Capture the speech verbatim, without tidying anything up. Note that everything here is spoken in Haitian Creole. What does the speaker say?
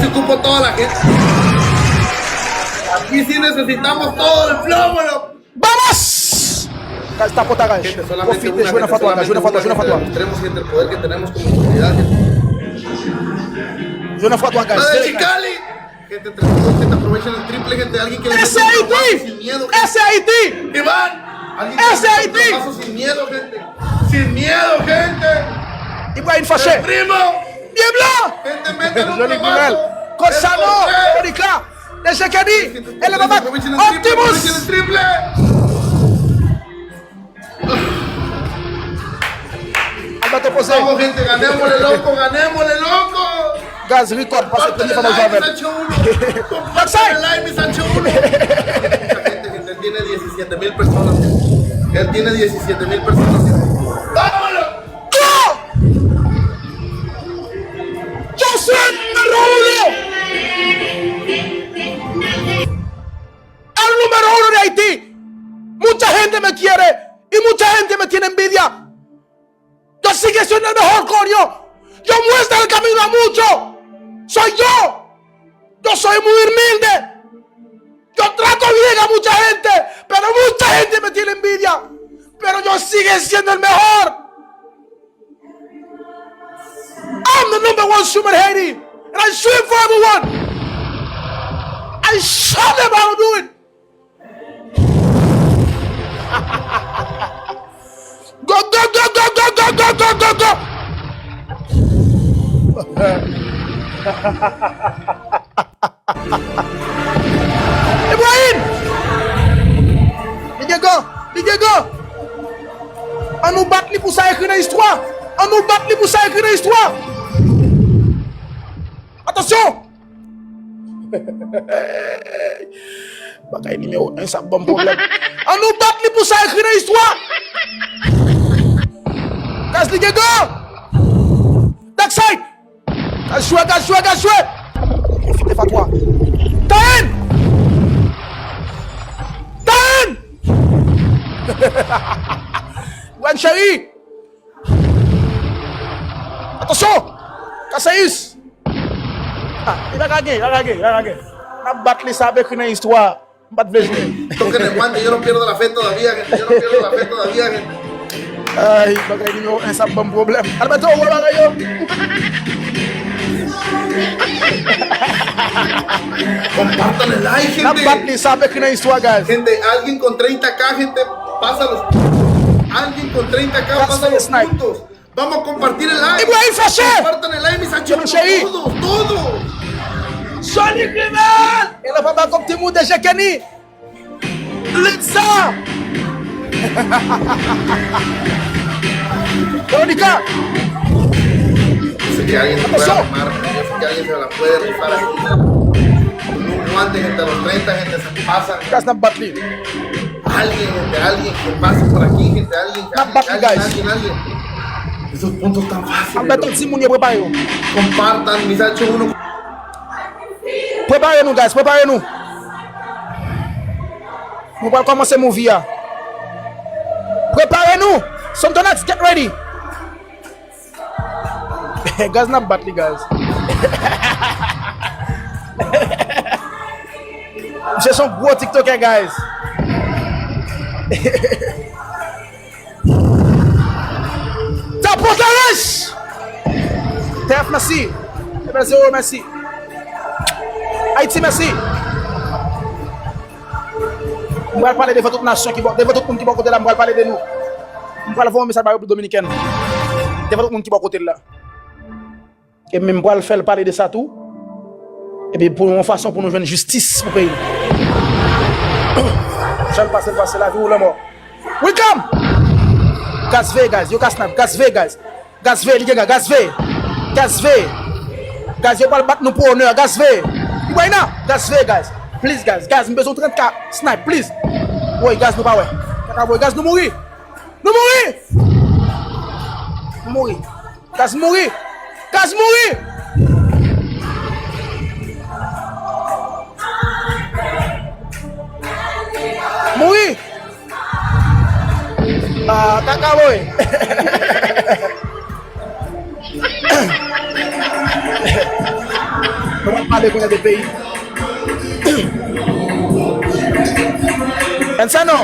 Ocupo toda la gente. Aquí sí necesitamos todo el plomo, loco. ¡Vamos! Guys, tapota, guys. Gente, solamente profite, una jwe nan que fatwa, guys, jwe nan fatwa, jwe nan solamente fatwa. Demostremos, gente, el poder que tenemos como comunidad, gente. Jwe nan fatwa, guys. La de Chicali. Gente, entre todos, gente, aprovechen el triple, gente. Alguien que le mete un trabajo sin miedo, gente. Ese Haití. Iván, alguien que le mete un trabajo sin miedo, gente. Sin miedo, gente. Ibrahim fache. El primo. Bien blanc. Gente, mete un trabajo. Joli kriminèl. Kosano, Erika, Deje Kenny, ele babak, Optimus. Aprovechen el triple. Alberto José. Vamos, gente, ganémosle, loco, ganémosle, loco. Gaz record, pase premye fwa nan javel. Backside. Gente, gente, él tiene diecisiete mil personas, gente. Él tiene diecisiete mil personas, gente. Vámonos. Yo! Yo soy el número uno. El número uno de Haití. Mucha gente me quiere y mucha gente me tiene envidia. Yo sigue siendo el mejor, coño. Yo muestro el camino a muchos. Soy yo. Yo soy muy humilde. Yo trato bien a mucha gente, pero mucha gente me tiene envidia. Pero yo sigue siendo el mejor. I'm the number one streamer in Haiti, and I stream for everyone. I show them how to do it. Go, go, go, go. Ibrahim! Li gen gan! Li gen gan! Ann nou bat li pou sa ekri nan istwa! Ann nou bat li pou sa ekri nan istwa! Atansyon! Bagay nimewo en sa ap ban m pwoblèm. Ann nou bat li pou sa ekri nan istwa! Gaz li gen gan! Darkside! Gaz jwe, gaz jwe, gaz jwe! Pwofite fatwa. Taen! Taen! Gwen cheri! Atansyon! Kaseyis! Ah, li pa ka gen, li pa ka gen, li pa ka gen. N ap bat li, sa ap ekri nan istwa. M pa t vle jwe. Toquen el guante, yo no pierdo la fe todavía, gente. Yo no pierdo la fe todavía, gente. Ay, bagay nimewo en sa ap ban m pwoblèm. Alberto, ou wè bagay yo? Compartan el live, gente. N ap bat li, sa ap ekri nan istwa, guys. Gente, alguien con treinta K, gente, pasa los, alguien con treinta K, pasa los puntos. Vamos a compartir el live. Ibrahim fache! Compartan el live, mis amigos. Todos, todos. Johnny Criminal! E la pa ba kòb timoun de Jekeni. Litza! Veronica! Yo sé que alguien se puede armar, yo sé que alguien se la puede rifar aquí. Con un guante, gente, a los treinta, gente, se pasan. Gas n ap bat li. Alguien, gente, alguien que pase por aquí, gente, alguien, alguien, alguien, alguien. Esos puntos tan fáciles. Alberto, timoun yo prepare yo. Compartan, mis amigos, uno. Prepare nou, guys, prepare nou. Nou pral kòmanse movie a. Prepare nou. Sontonax, get ready. Gaz n ap bat li, guys. Misye se yon gwo TikToker, guys. Tapotares! T F, mèsi. Ebel Zero, mèsi. Ayiti, mèsi. M pral pale devan tout nasyon ki bò, devan tout moun ki bò kote la, m pral pale de nou. M pral voye yon mesaj ba Repiblik Dominikèn. Devan tout moun ki bò kote l la. E men m pral fè l pale de sa tou. Epi pou yon fason pou nou jwenn jistis pou peyi nou. Sa l pase, l pase, lavi ou lanmò. Welcome! Gaz veye, guys. Yo ka snipe. Gaz veye, guys. Gaz veye, li gen gaz. Gaz veye. Gaz veye. Gaz, yo pral bat nou pou onè. Gaz veye. Ibrahina, gaz veye, guys. Please, guys. Gaz, m bezwen trant K snipe, please. Woy, gaz, nou pa wè. Kaka, woy, gaz, nou mouri. Nou mouri! Nou mouri. Gaz mouri! Gaz mouri! Mouri! Ah, kaka, woy! Nou pral Ale konnen de peyi. And ça non.